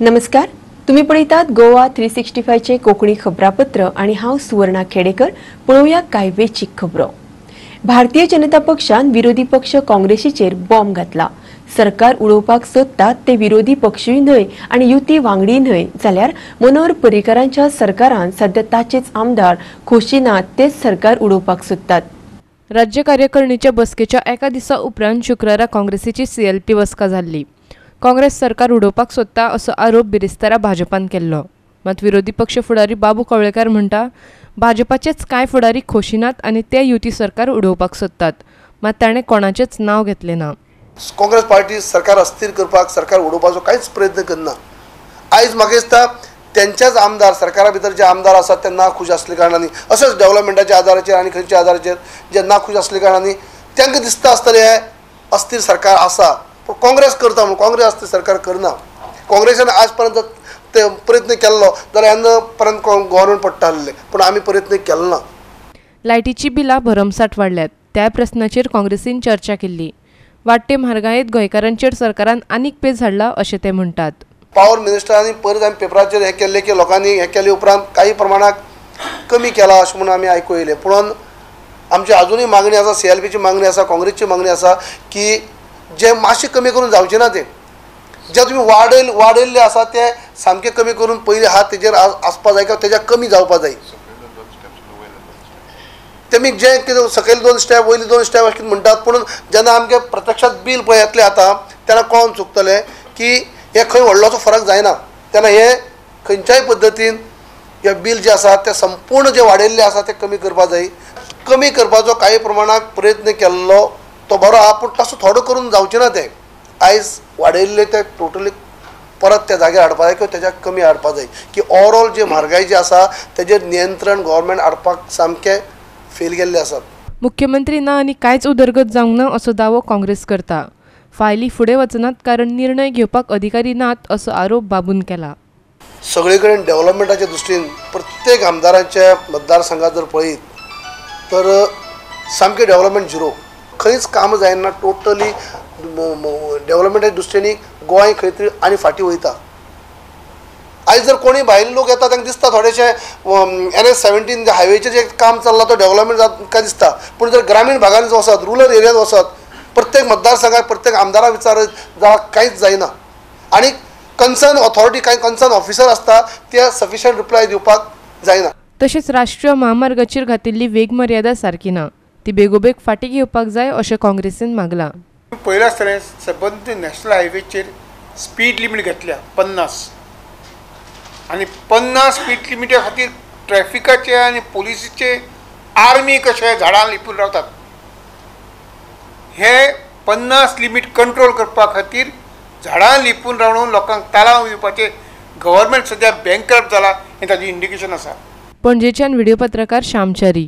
नमस्कार, तुम्ही पळयतात गोवा 365 चे कोकणी खबरापत्र आणि हांव सुवर्णा खेडेकर. पळोवया कांय वेचीक खबरो. भारतीय जनता पक्षान विरोधी पक्ष काँग्रेसीचेर बॉम्ब घातला. सरकार उडोवपाक सोदतात ते विरोधी पक्षूय न्हय आनी युती वांगडी न्हय जाल्यार मनोहर पर्रीकारांच्या सरकारान सध्या ताचेच आमदार खोशी नात तेच सरकार उडोवपाक सोदतात. राज्य कार्यकारिणीच्या बसकेच्या एका दिसा उपरांत शुक्रारा काँग्रेसीची सीएलपी बसका जाल्ली. काँग्रेस सरकार उडोवपाक सोदता असो आरोप बिरेस्तारा भाजपान केल्लो. मात विरोधी पक्ष फुडारी बाबू कवळेकार म्हणटा भाजपाचेच कांय फुडारी खोशी नात आनी ते युती सरकार उडोवपाक सोदतात. मात ताणें कोणाचेंच नांव घेतलें ना. काँग्रेस पार्टी सरकार अस्थिर करपाक, सरकार उडोवपाचो कांयच प्रयत्न करना. आयज म्हाका दिसता तेंच्याच आमदार, सरकारा भितर जे आमदार आसात ते नाखूश आसले कारणांनी, अशेंच डेव्हलपमेंटाच्या आदाराचेर आनी खंयच्या आदाराचेर जे नाखूश आसले कारणांनी तांकां दिसता आसतलें हें अस्थिर सरकार आसा. पूण काँग्रेस करता म्हणून काँग्रेस अस्थिर सरकार करना. काँग्रेसान आज पर्यंत ते प्रयत्न केल्लो जाल्यार हेन्ना पर्यंत गव्हर्मेंट पडटा आसलें, पूण आमी प्रयत्न केलो ना. लायटीची बिलां भरमसाठ वाडल्यात त्या प्रस्नाचेर काँग्रेसीन चर्चा केल्ली. वाडटे म्हारगायेंत गोंयकारांचेर सरकारान आनीक पेज हाडला अशें ते म्हणटात. पावर मिनिस्टरांनी परत आमी पेपराचेर हें केल्लें की लोकांनी हें केले उपरांत काही प्रमाणात कमी केला अशें म्हणून आमी आयकूं येयलें. पूण आमची आजुनूय मागणी आसा, सीएलपीची मागणी आसा, काँग्रेसची मागणी आसा की जे मातशें कमी करून जावचें ना, ते जे तुमी वाडयल्ले आसा ते सामकें कमी करून पयलीं हात तेजेर आसपा जाय किंवा तेज्या कमी जावपा जाय. तेमी जे कितें सकयल दोन स्टेप वयली दोन स्टेप अशें म्हणटात, पूण जेन्ना आमचें प्रत्यक्षात बील पळय येतलें आतां तेन्ना कळोन चुकतलें की हे खंय व्हडलोसो फरक जायना. तेन्ना हे खंयच्याय पद्दतीन हे बील जे आसा ते संपूर्ण जे वाडयल्ले आसा ते कमी करपा जाय. कमी करपाचो कांय प्रमाणात प्रयत्न केल्लो तो बरो आहा, पूण तसो थोडो करून जावचें ना. ते आयज वाडयल्ले ते टोटली परत त्या जाग्यार हाडपा जाय किंवा तेज्या कमी हाडपा जाय की ओवरऑल जे म्हारगाय जी आसा तेजेर नियंत्रण गव्हर्मेंट हाडपाक सामकें फेल गेल्ले आसात. मुख्यमंत्री ना आनी कांयच उदरगत जावंक ना असो दावो काँग्रेस करता. फायली फुडें वचनात कारण निर्णय घेवपाक अधिकारी नात असो आरोप बाबून केला. सगळे कडेन डेव्हलपमेंटाच्या दृश्टीन प्रत्येक आमदारांच्या मतदारसंघात जर पळयत तर सामकें डेव्हलपमेंट झिरो, खंयच काम जायना. टोटली डेव्हलपमेंटाच्या दृश्टीन गोंय खंय तरी आनी फाटीं वयता. आयज जर कोणी भायले लोक येता तांकां दिसता थोडेशे NH 17 हायवेचेर जें काम चल्लां तो डेव्हलपमेंट जाता काय दिसता, पूण जर ग्रामीण भागांनी वचत, रुरल एरियात वचत, प्रत्येक मतदारसंघात प्रत्येक आमदारा विचारत जाल्यार कांयच जायना. आनी कन्सर्न ऑथॉरिटी, कांय कन्सर्न ऑफिसर आसता ते सफिशियंट रिप्लाय दिवपाक जायना. तशेंच राष्ट्रीय म्हामार्गाचेर घातिल्ली वेग मर्यादा सारकी ना, ती बेगोबेग फाटीं घेवपाक जाय अशें काँग्रेसीन मागलां. पयल्या आसतना सबंद नॅशनल हायवेचेर स्पीड लिमीट घेतल्या 50 आनी 50 स्पीड लिमिटा खातीर ट्रॅफिकाचे आनी पोलिसीचे आर्मी कशे झाडां लिपून रावतात. हे 50 लिमीट कंट्रोल करपा खातीर झाडां लिपून रावन लोकांक तालांव दिवपाचे गव्हर्मेंट सद्या बँकरप्ट जाला हें ताजें इंडिकेशन आसा. पणजेच्यान व्हिडिओ पत्रकार श्यामचारी.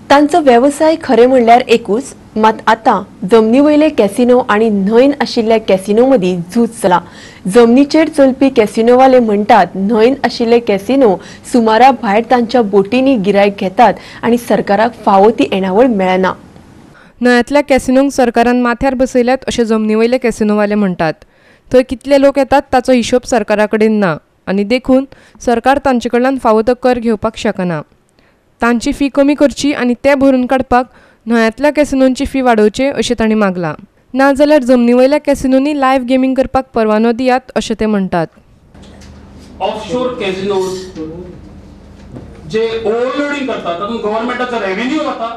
तांचो वेवसाय खरें म्हणल्यार एकूच, मात आतां जमनी वयले कॅसिनो आनी न्हंयन आशिल्ल्या कॅसिनो मदीं झूज चला. जमनीचेर चलपी कॅसिनोवाले म्हणटात न्हंयन आशिल्ले कॅसिनो सुमारा भायर तांच्या बोटींनी गिरायक घेतात आनी सरकाराक फावो ती येणावळ मेळना. न्हंयांतल्या कॅसिनोंक सरकारान माथ्यार बसयल्यात अशें जमनी वयले कॅसिनोवाले म्हणटात. थंय कितले लोक येतात ताचो हिशोब सरकारा कडेन ना आनी देखून सरकार तांचे कडल्यान फावो तो कर घेवपाक शकना. तांची फी कमी करची आनी ते भरून काडपाक न्हंयांतल्या कॅसिनोंची फी वाडोवचे अशें तांणी मागलां. नाजाल्यार जमनी वयल्या कॅसिनोंनी लायव्ह गेमींग करपाक परवानो दियात अशें ते म्हणटात. ऑफशोर कॅसिनोज जे ओव्हरलोडींग करतात तातूंत गव्हर्मेंटाचो रेव्हेन्यू वता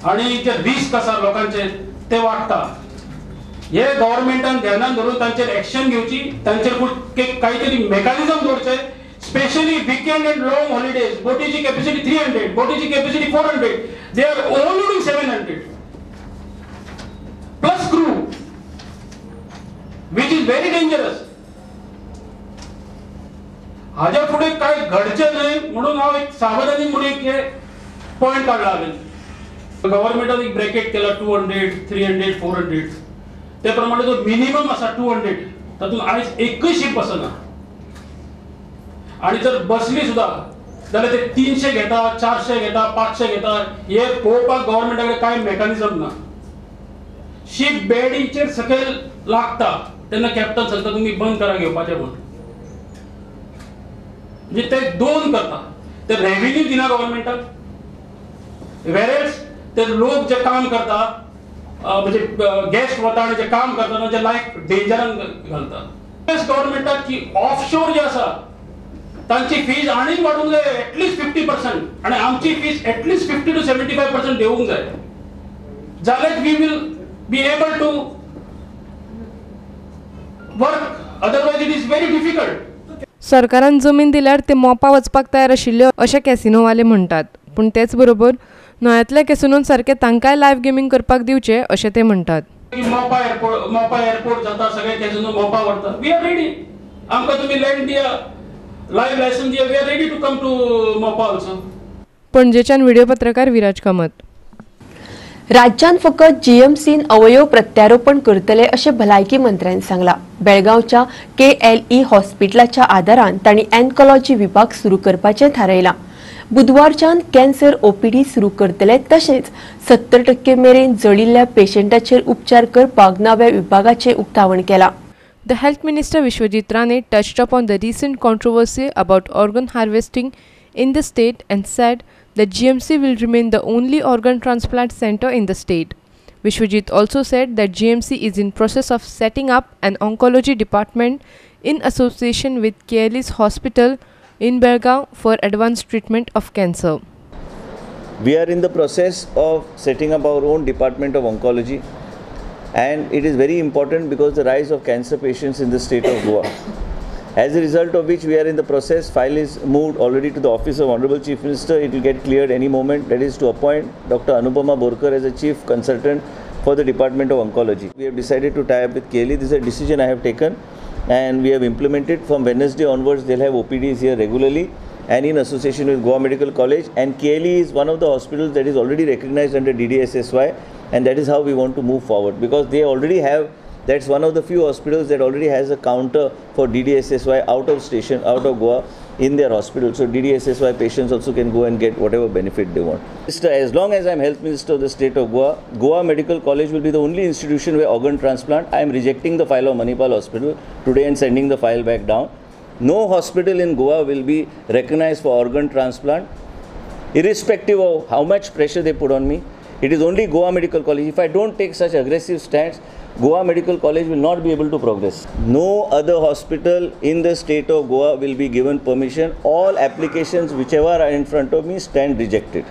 आनी जे रिस्क आसा लोकांचे ते वाडटा. हे गव्हर्मेंटान ध्यानान धरून तांचेर एक्शन घेवची, तांचेर कांय तरी मेकॅनिझम दवरचे. Specially weekend and long holidays बोटीची capacity 300, बोटीची capacity 400, they are overloading 700 plus crew, which is very dangerous. हाज्या फुडें कांय घडचें न्हय म्हणून हांव एक सावधानी म्हणून एक हे पॉयंट काडला हांवें. गव्हर्मेंटान एक ब्रॅकेट केला 200, 300, 400, ते प्रमाणे जो मिनिमम आसा 200 तातूंत आयज एकूय शीप बसना. आनी जर बसली सुद्दां जाल्यार ते 300 घेता, 400 घेता, 500 घेता. हे पळोवपाक गव्हर्मेंटा कडेन कांय मेकॅनिझम ना. शीप बेडीचेर सकयल लागता. तेन्ना कॅप्टन सांगता तुमी बंद करा घेवपाचें म्हूण. म्हणजे ते दोन करता, ते रेव्हेन्यू दिना गव्हर्मेंटाक, वेरेज ते लोक जे काम करता म्हणजे गेस्ट वता आनी जे काम करता तांचे लायफ डेंजरान घालता. गव्हर्मेंटाक की ऑफशोर जे आसा तांची फीज आनीक वाडूंक जाय एटलिस्ट 50% आनी आमची fees at least 50 to 75% देवूंक जाय, जाल्यार we will be able to work, otherwise it is very difficult. सरकारान जमीन दिल्यार ते मोपा वचपाक तयार आशिल्ले अशें कॅसिनोवाले म्हणटात, पूण तेच बरोबर नोयांतल्या कॅसिनोन सारकें तांकांय लायव्ह गेमींग करपाक दिवचें अशें ते म्हणटात. मोपा एअरपोर्ट, मोपा एअरपोर्ट जाता, सगळे कॅसिनो मोपा व्हरता, we are ready. आमकां तुमी लँड दिया, लायव्ह लायसन्स दिया, we are ready to come to Mopa also. पणजेच्यान व्हिडिओ पत्रकार विराज कामत. राज्यांत फकत जीएमसीन अवयव प्रत्यारोपण करतले अशें भलायकी मंत्र्यान सांगलां. बेळगांवच्या KLE हॉस्पिटलाच्या आदारान तांणी एन्कॉलॉजी विभाग सुरू करपाचें थारायलां. बुधवारच्यान कॅन्सर ओपीडी सुरू करतले, तशेंच 70% मेरेन जळिल्ल्या पेशंटाचेर उपचार करपाक नव्या विभागाचें उक्तावण केलां. The Health Minister Vishwajit Rane touched upon the recent controversy about organ harvesting in the state and said that GMC will remain the only organ transplant center in the state. Vishwajit also said that GMC is in process of setting up an oncology department in association with KLE's hospital in Belgaum for advanced treatment of cancer. We are in the process of setting up our own department of oncology, and it is very important because the rise of cancer patients in the state of Goa. As a result of which we are in the process, file is moved already to the office of Honorable Chief Minister, it will get cleared any moment, that is to appoint Dr. Anupama Borkar as a chief consultant for the Department of Oncology. We have decided to tie up with KLE, this is a decision I have taken and we have implemented. From Wednesday onwards they will have OPDs here regularly and in association with Goa Medical College, and KLE is one of the hospitals that is already recognized under DDSSY, and that is how we want to move forward, because they already have, that's one of the few hospitals that already has a counter for DDSSY out of station, out of Goa in their hospital. So DDSSY patients also can go and get whatever benefit they want. As long as I am Health Minister of the state of Goa, Goa Medical College will be the only institution where organ transplant. I am rejecting the file of Manipal Hospital today and sending the file back down. No hospital in Goa will be recognized for organ transplant, irrespective of how much pressure they put on me. It is only Goa Medical College. If I don't take such aggressive stance, Goa Medical College will not be able to progress. No other hospital in the state of Goa will be given permission. All applications, whichever are in front of me, stand rejected.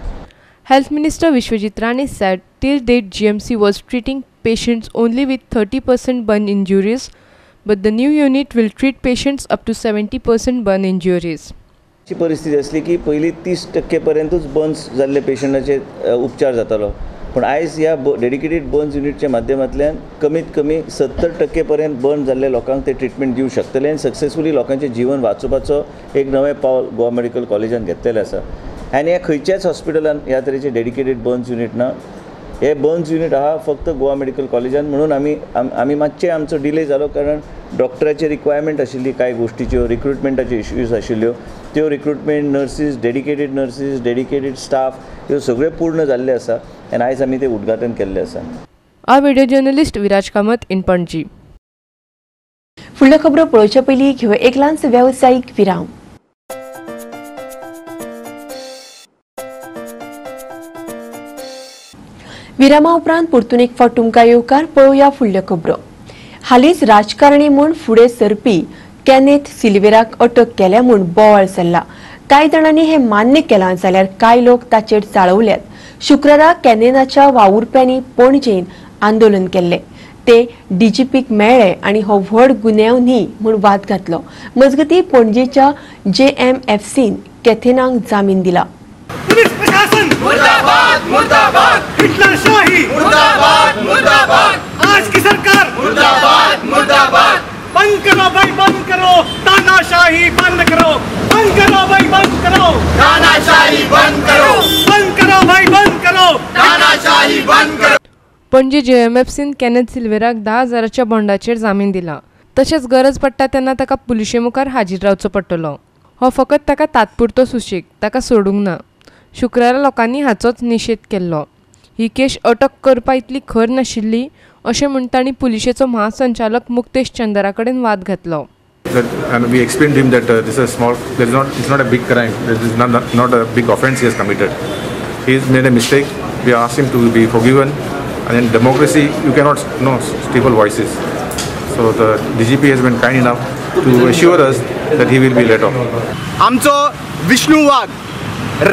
Health Minister Vishwajit Rane said till date GMC was treating patients only with 30% burn injuries, but the new unit will treat patients up to 70% burn injuries. अशी परिस्थिती असली की पयलीं 30% पर्यंतूच Burns जाल्ले पेशंटाचे उपचार जातालो, पूण आयज ह्या डेडिकेटेड बर्न्स युनिटच्या माध्यमांतल्यान कमीत कमी 70% पर्यंत बर्न जाल्ले लोकांक ते ट्रिटमेंट दिवं शकतले आनी सक्सेसफुली लोकांचें जीवन वाचोवपाचो एक नवें पावल गोवा मेडिकल कॉलेजान घेतलेलें आसा. आनी ह्या खंयच्याच हॉस्पिटलान ह्या तरेचें डेडिकेटेड बर्न्स युनीट ना. हे बर्न्स युनीट आहा फक्त गोवा मेडिकल कॉलेजान, म्हणून आमी मातशें आमचो डिले जालो, कारण डॉक्टराची रिक्वायरमेंट आशिल्ली, कांय गोश्टीच्यो रिक्रुटमेंटाच्यो इश्यूज आशिल्ल्यो, त्यो recruitment, nurses, dedicated nurses, dedicated staff ह्यो सगळ्यो पूर्ण जाल्ले आसा आनी आयज आमी तें उद्घाटन केल्लें आसा. Our video journalist Viraj Kamat in Panaji. फुडल्यो खबरो पळोवचे पयलीं घेवया एक ल्हानसो वेवसायीक विराम. विरामा उपरांत परतून एक फावट तुमकां येवकार. पळोवया फुडल्यो खबरो. हालींच राजकारणी म्हूण फुडें सरपी कॅनेथ सिल्वेराक अटक केल्या म्हूण बोवाळ चल्ला. कांय जाणांनी हें मान्य केलां जाल्यार कांय लोक ताचेर चाळवल्यात. शुक्रारा कॅनेनाच्या वावुरप्यांनी पणजेन आंदोलन केल्लें. ते डीजीपीक मेळ्ळे आनी हो व्हड गुन्यांव न्ही म्हूण वाद घातलो. मजगतीं पणजेच्या JMFCन कॅथेनाक जामीन दिला. पुलिस प्रशासन मुर्दाबाद मुर्दाबाद, हिटलरशाही मुर्दाबाद मुर्दाबाद, आज की सरकार मुर्दाबाद मुर्दाबाद, बंद करो भाई बंद करो, तानाशाही बंद करो, बंद करो भाई बंद करो, तानाशाही बंद करो, बंद करो भाई बंद करो, तानाशाही बंद करो. पणजे JMFCन कॅनेथ सिल्वेराक 10,000च्या बॉन्डाचेर जामीन दिला. तशेंच गरज पडटा तेन्ना ताका पुलिशे मुखार हाजीर रावचो पडटलो. हो फकत ताका तात्पुरतो सुशेग, ताका सोडूंक ना. शुक्रारा लोकांनी हाचोच निशेध केल्लो. ही केश अटक करपा इतली खर नाशिल्ली अशें म्हूण तांणी पुलिशेचो महासंचालक मुक्तेश चंदरा कडेन वाद घातलो. And we explained to him that this is a small, there is not, it's not a big crime, this is not a big offense he has committed. He has made a mistake. We asked him to be forgiven, and in democracy you cannot stifle voices. So the DGP has been kind enough to assure us that he will be let off. आमचो विष्णू वाघ,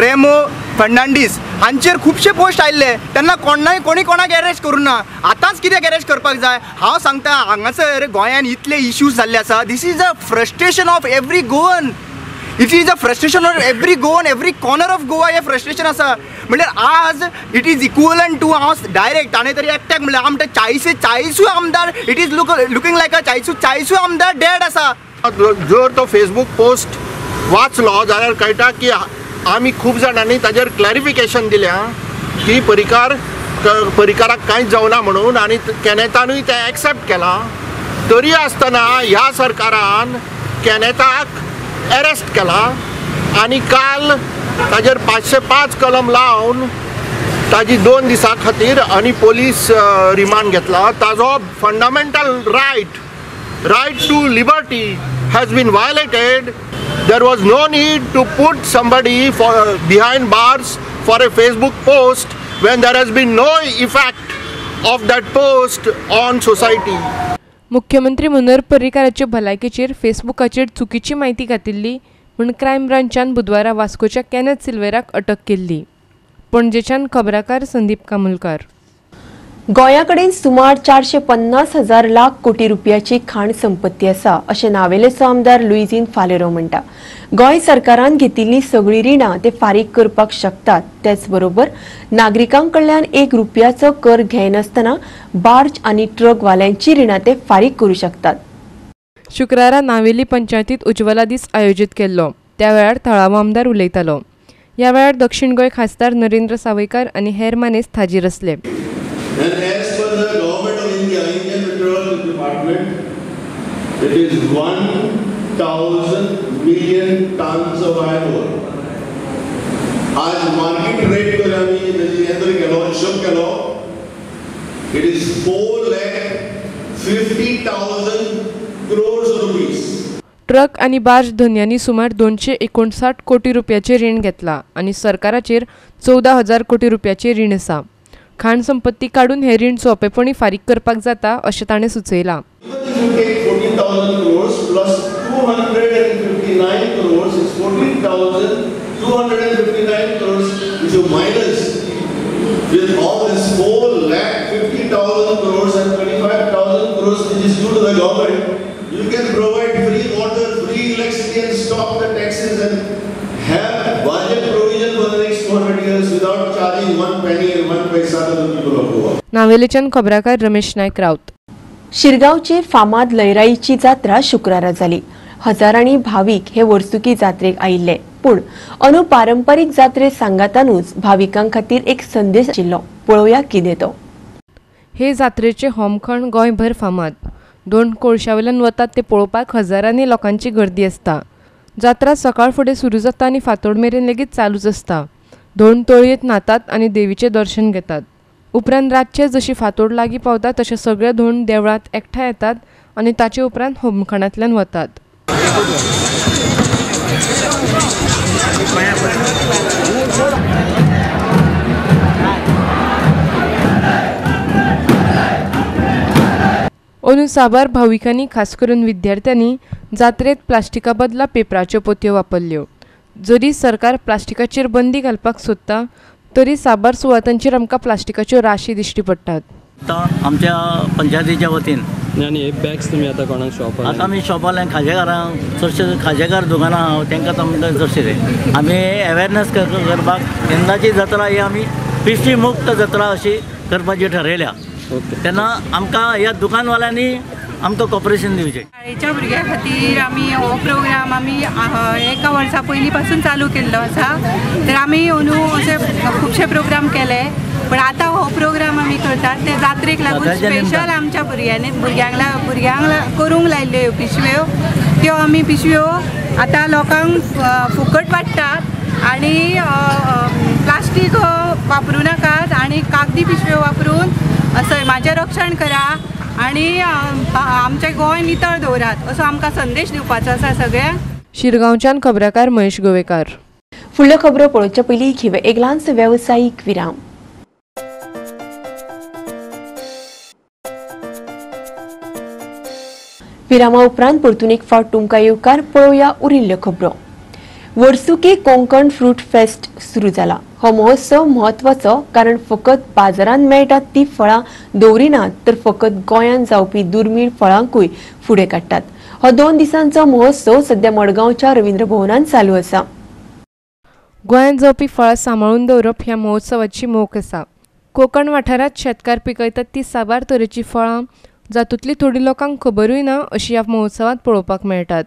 रेमो फर्नांडीस हांचेर खुबशे post आयिल्ले तेन्ना कोणाय कोणी कोणाक arrest करूं ना. आतांच कित्याक अरेस्ट करपाक जाय? हांव सांगता, हांगासर गोंयान इतले इश्यूज जाल्ले आसा. This is a frustration of every Goan. It is a frustration of every Goan, every corner of Goa हें फ्रस्ट्रेशन आसा. म्हणल्यार आज it is equivalent to, हांव डायरेक्ट ताणें तरी एकट्याक म्हणल्यार आमच्या 40 आमदार, it is looking like a 40 आमदार डेड आसा. जर तो फेसबूक पोस्ट वाचलो जाल्यार कळटा की आमी खूब जाणांनी ताजेर क्लॅरिफिकेशन दिल्या की परिकाराक कांयच जावना म्हणून, आनी कॅनेतानूय तें एक्सेप्ट केलां. तरी आसतना ह्या सरकारान कॅनेताक अरेस्ट केला आनी काल ताजेर 505 कलम लावन ताजी 2 दिसां खातीर आनी पोलीस रिमांड घेतला. ताजो fundamental right to liberty has been violated. There was no need to put somebody for behind bars for a Facebook post when there has been no effect of that post on society. मुख्यमंत्री मनोहर पर्रीकाराचे भलायकेचेर फेसबुकाचेर चुकीची म्हायती घातिल्ली म्हूण crime ब्रांचान बुधवारा वास्कोच्या कॅनथ सिल्वेराक अटक केल्ली. पणजेच्यान खबराकार संदीप कामुलकार. गोंया कडेन सुमार 450,000 लाख कोटी रुपयाची खाण संपत्ती आसा अशें नावेलेचो आमदार लुईझीन फालेरो म्हणटा. गोंय सरकारान घेतिल्लीं सगळीं रिणां ते फारीक करपाक शकतात. तेच बरोबर नागरिकां कडल्यान 1 रुपयाचो कर घेनासतना बार्ज आनी ट्रकवाल्यांची रिणां ते फारीक करूं शकतात. शुक्रारा नावेली पंचायतीत उज्वला दीस आयोजीत केल्लो. त्या वेळार थळावो आमदार उलयतालो. ह्या वेळार दक्षिण गोंय खासदार नरेंद्र सावयकार आनी हेर मानेस्त हाजीर आसले. And as per the government of India, Indian Meteorological Department, it is 1,000 million tons of iron ore. आज market rate कर आमी हें तरी केलो, हिशोब केलो, it is 4,50,000 crores rupees. Truck आनी बार्ज धनयांनी सुमार 259 कोटी रुपयाचें रीण घेतला आनी सरकाराचेर 14,000 कोटी रुपयाचें रीण आसा. खाण संपत्ती काडून हे रीण सोंपेपणी फारीक करपाक जाता अशें ताणें सुचयलां. Even if you take 14,000 crores plus 259 crores is 14,259 crores, if you minus with all this 4,50,000 crores and 25,000 crores which is due to the government, you can provide free water, free electricity and stop the taxes and have budget provision for the next 200 years without charging 1 penny and 1 paisa to the people of Goa. नावेलेच्यान खबराकार Ramesh Naik Raut. शिरगांवचे फामाद लयराईची जात्रा शुक्रारा जाली. हजारांनी भावीक हे वर्सुकी जात्रेक आयिल्ले. पूण अंदू पारंपरीक जात्रे सांगातानूच भाविकां खातीर एक संदेश आशिल्लो. पळोवया कितें तो. हे जात्रेचे होमखण गोंयभर फामाद. 2 कोळशावयल्यान वतात ते पळोवपाक हजारांनी लोकांची गर्दी आसता. जात्रा सकाळ फुडें सुरू जाता आनी फांतोड मेरेन लेगीत चालूच आसता. 2 तळयेंत न्हातात आनी देवीचें दर्शन घेतात. उपरांत रातचे जशी फांतोड लागीं पावता तशे सगळे धोंड देवळांत एकठांय येतात आनी ताचे उपरांत होमखणांतल्यान वतात. अंदू साबार भाविकांनी खास करून विद्यार्थ्यांनी जात्रेत प्लास्टिका बदला पेपराच्यो पोतयो वापरल्यो. जरी सरकार प्लास्टिकाचेर बंदी घालपाक सोदता तरी साबार सुवातांचेर आमकां प्लास्टिकाच्यो राशी दिश्टी पडटात. आमच्या पंचायतीच्या वतीन आनी हे बॅग्स तुमी आतां कोणाक शॉपार, आतां आमी शॉपार खाजेकारांक चडशे खाजेकार दुकानां आहा तांकां आमकां चडशे आमी अवेरनेस करपाक यंदाची जात्रा ही आमी पिशवी मुक्त जात्रा अशी करपाची ठरयल्या. तेन्ना आमकां ह्या दुकानवाल्यांनी आमकां कॉपरेशन दिवचें. शाळेच्या भुरग्यां खातीर आमी हो प्रोग्राम आमी एका वर्सा पयलीं पासून चालू केल्लो आसा. तर आमी अंदू अशे खुबशे प्रोग्राम केले, पण आतां हो प्रोग्राम आमी करतात ते जात्रेक लागून स्पेशल आमच्या भुरग्यांनी भुरग्यांक करूंक लायिल्ल्यो ह्यो पिशव्यो. त्यो आमी पिशव्यो आतां लोकांक फुकट वाडटात आनी प्लास्टीक वापरूं नाकात आनी कागदी पिशव्यो वापरून सैमाचें रक्षण करा आनी आमचें गोंय नितळ दवरात असो आमकां संदेश दिवपाचो आसा सगळ्यांक. शिरगांवच्यान खबराकार महेश गोवेकार. फुडल्यो खबरो पळोवचे पयलीं घेवया एक ल्हानसो वेवसायीक विराम. विरामा उपरांत परतून एक फावट तुमकां येवकार. पळोवया उरिल्ल्यो खबरो. वर्सुकी कोंकण फ्रूट फेस्ट सुरू जाला. हो महोत्सव म्हत्वाचो कारण फकत बाजारांत मेळटात ती फळां दवरिनात तर फकत गोंयांत जावपी दुर्मीळ फळांकूय फुडें काडटात. हो 2 दिसांचो महोत्सव सध्या मडगांवच्या रवींद्र भवनांत चालू आसा. गोंयांत जावपी फळां सांबाळून दवरप ह्या महोत्सवाची मोख आसा. कोंकण वाठारांत शेतकार पिकयतात ती साबार तरेची फळां जातूंतली थोडी लोकांक खबरूय ना अशी ह्या महोत्सवांत पळोवपाक मेळटात.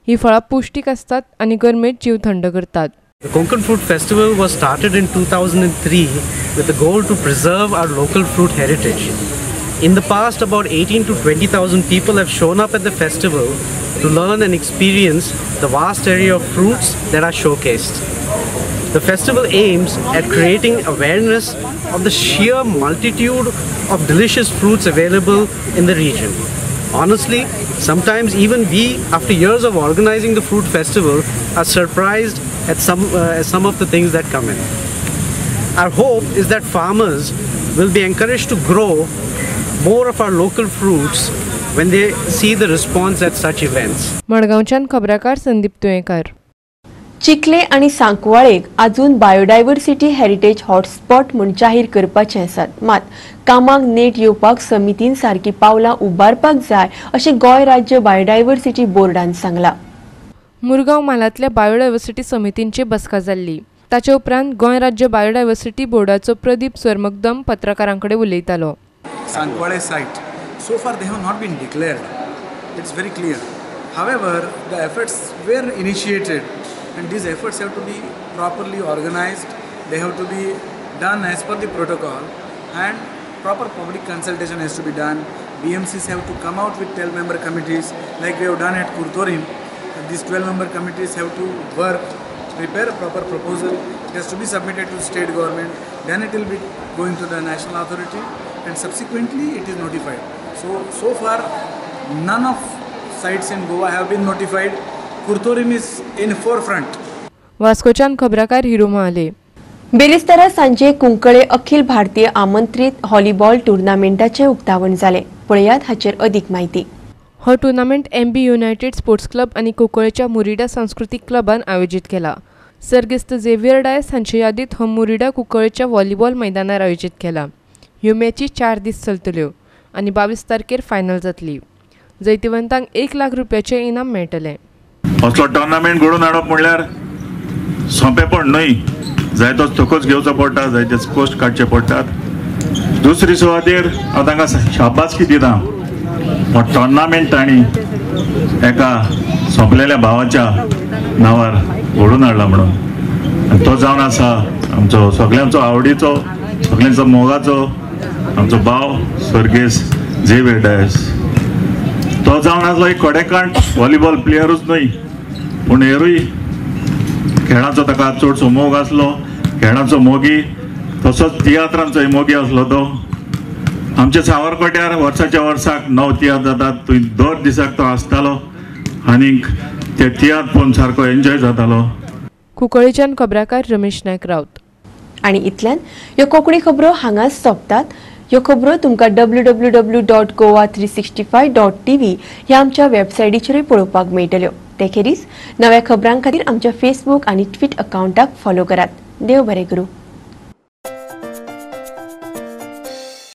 ही फळां पुश्टीक आसतात आनी गरमेंत जीव थंड करतात. The Konkan Fruit Festival was started in 2003 with the goal to preserve our local fruit heritage. In the past, about 18 to 20,000 people have shown up at the festival to learn and experience the vast area of fruits that are showcased. The festival aims at creating awareness of the sheer multitude of delicious fruits available in the region. Honestly, sometimes even we, after years of organizing the fruit festival, are surprised at some of the things that come in. Our hope is that farmers will be encouraged to grow more of our local fruits when they see the response at such events. मडगांवच्यान खबराकार संदीप तुयेंकार. चिखले आनी सांकवाळेक अजून biodiversity heritage hotspot म्हूण जाहीर करपाचे आसात. मात कामाक नेट येवपाक समितीन सारकी पावलां उबारपाक जाय अशें गोंय राज्य बायोडायव्हर्सिटी बोर्डान सांगलां. मुरगांव म्हालांतल्या बायोडायव्हर्सिटी समितींची बसका जाल्ली. ताचे उपरांत गोंय राज्य बायोडायव्हर्सिटी बोर्डाचो प्रदीप सरमगदम पत्रकारां कडेन उलयतालो. Sancoale site so far they have not been declared, it's very clear. However, the efforts were initiated and these efforts have to be properly organized, they have to be done as per the protocol and proper public consultation has to be done. BMCs have to come out with 12-member committees like we have done at Curtorim. These 12-member committees have to work, prepare a proper proposal, it has to be submitted to state government, then it will be going to the national authority and subsequently it is notified. So far none of sites in Goa have been notified. Curtorim is in forefront. वास्कोच्यान खबराकार हिरो महाले. बेरेस्तारा सांजे कुंकळे अखिल भारतीय आमंत्रित volleyball टुर्नामेंटाचें उक्तावण जालें. पळयात हाचेर अदीक म्हायती. हो tournament MB United sports club आनी कुंकळेच्या मुरिडा सांस्कृतीक क्लबान आयोजीत केला. सर्गेस्त झेवियर डायस हांचे यादीत हो मुरिडा कुंकळेच्या व्हॉलीबॉल मैदानार आयोजीत केला. ह्यो मॅची 4 दीस चलतल्यो आनी 22 तारखेर फायनल जातली. जैतिवंतांक 1 लाख रुपयाचें इनाम मेळटलें. असलो टुर्नामेंट घडोवन हाडप म्हणल्यार सोंपेपण न्हय, जायतोच थकोच घेवचो पडटा, जायतेच कश्ट काडचे पडटात. दुसरी सुवातेर हांव तांकां शाबासकी दिता, हो टुर्नामेंट तांणी एका सोंपलेल्या भावाच्या नांवार घडोवन हाडला म्हणून. आनी तो जावन आसा आमचो सगळ्यांचो आवडीचो, सगळ्यांचो मोगाचो आमचो भाव सर्गेस्त झेवियर डायस. तो जावन आसलो एक कडेकांट व्हॉलीबॉल प्लेयरूच न्हय, पूण हेरूय खेळाचो ताका चडसो मोग आसलो, खेळाचो मोगी, तसोच तियात्रांचोय मोगी आसलो तो. आमच्या सावरकोट्यार वर्साच्या वर्साक 9 तियात्र जातात, थंय दर दिसाक तो आसतालो आनीक ते तियात्र पळोवन सारको एन्जॉय जातालो. कुंकळेच्यान खबराकार रमेश नायक राऊत. आनी इतल्यान ह्यो कोंकणी खबरो हांगाच सोंपतात. ह्यो खबरो तुमकां www.goa365.tv ह्या आमच्या वेबसायटीचेरूय पळोवपाक मेळटल्यो. ते खेरीज नव्या खबरां खातीर आमच्या फेसबूक आनी ट्विट अकावंटाक फॉलो करात. देव बरें करूं.